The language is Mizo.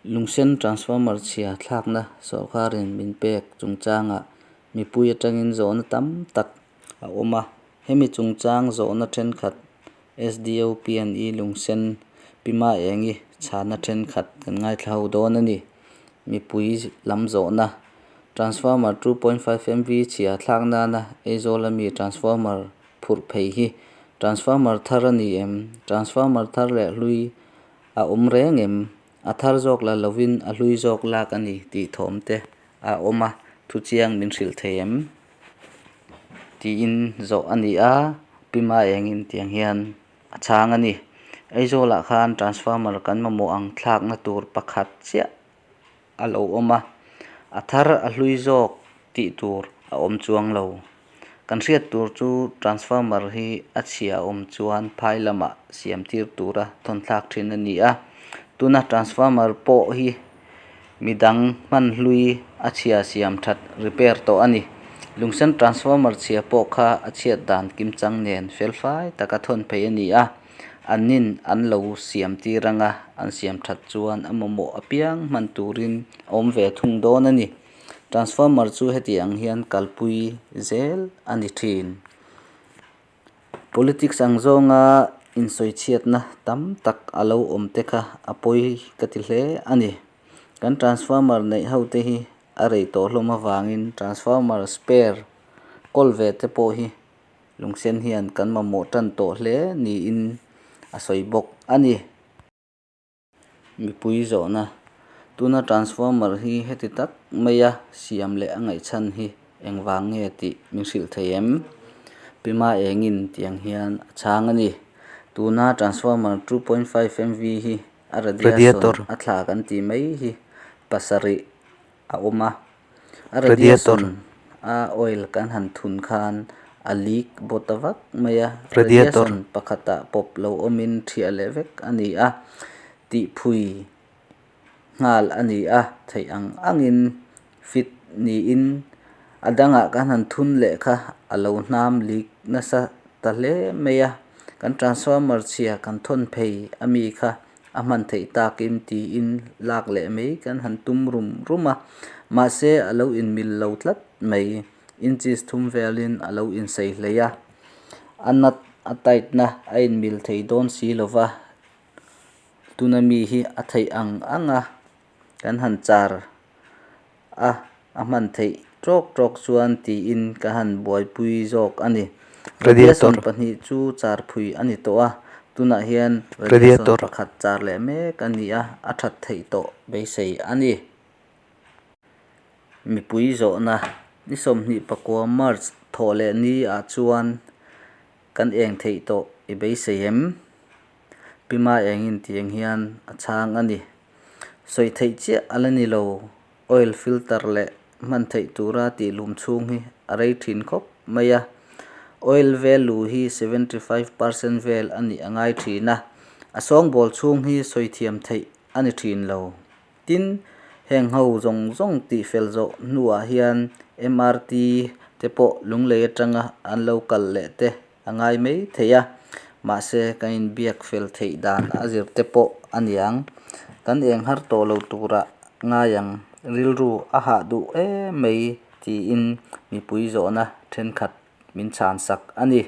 Lungsen transformer chhia thlakna sawrkarin min pek chungchangah mipui atangin zawhna tam tak a awm a. Hemi chungchang zawhna thenkhat SDO P&E Lungsen Pi Maengi chhana thenkhat kan ngaithla ho dawn a ni. Mipui lam zawhna Transformer 2.5 MV chhia thlak nana Aizawl ami transformer phurh phei hi transformer thar a ni em? Transformer thar leh hlui a awm reng em? A thar zawk la lovin a hlui zawk lak a ni tih thawm te a awm a, thu chiang min hrilh thei em? Tiin zawh a ni a, Pi Maengin tiang hian a chhang a ni. Aizawlah khan transformer kan mamawh ang thlakna tur pakhat chiah a lo awm a, a thar a hlui zawk tih tur a awm chuang lo. Kan hriat tur chu transformer hi a chhia awm chuan phai lamah siam tir tura thawn thlak thin a ni a, tuna transformer pawh hi midang hman hlui a chhia siam that repair tawh a ni. Lungsen transformer chhia pawh kha a chhiat dan kimchang nen felfai taka thawn phei a ni a, annin an lo siam tir anga an siam that chuan a mamawh apiang hman turin a awm ve thung dawn a ni. Transformer chu heti ang hian kalpui zel a ni thin. Politics ang zawnga insawichhiatna tam tak a lo awm te kha a pawi ka ti hle a ni. Kan transformer neih ho te hi a rei tawh hlawm avangin transformer spare kawl ve te pawh hi lungsen hian kan mamawh tan tawh hle niin a sawi bawk a ni. Mipui zawhna, Tuna transformer hi heti tak maia siam leh a ngaihchhan hi engvang nge tih min hrilh thei em? Pi Maengin tiang hian a chhang a ni. Tuna transformer 2.5 MV hi a radiation a thla kan tih mai hi pasarih a awm a. A radiation a oil kan han thun khan a leak baw ta vak mai a, radiation pakhatah pawp lo awmin thiah leh vek a ni a, tihphui nghal a ni a, theih ang angin fit niin a dangah kan han thun leh kha a lo hnam leak nasa ta hle mai a, kan transformer chhia kan thawn phei ami kha a hman theih takin tiin lak leh mai kan han tum rum rum a, mahse a lo inmil lo tlat mai, inches thum velin a lo insei hlei a, a nut a tight na a inmil thei dawn si lova, tuna mi hi a theih ang ang a kan han char a, a hman theih tawk tawk chuan tiin ka han buaipui zawk a ni. Radiation pahnih chu char phui a ni tawh a, tunah hian radiation pakhat char leh mek a ni a, a that theih tawh beisei a ni. Mipui zawhna ni 24 March thawh leh ni ah chuan kan eng theih tawh i beisei em? Pi Maengin tiang hian a chhang a ni. Sawi theih chiah a la ni lo, oil filter leh hman theih tura tih lum chhung hi a rei thin khawp mai a, oil value hi 75% vel a nih a ngai thin a, a sawngbawl chhung hi sawi thiam theih a ni thin lo. Tin, heng ho zawng zawng tih fel zawh hnuah hian MRT te pawh lunglei atanga an lo kal leh te a ngai mai thei a, mahse kan inbiak fel theih dan a zir te pawh a niang. Kan eng har tawh lo turah ngai ang, rilru a hah duh em mai tiin mipui zawhna thenkhat min chhan sak a ni.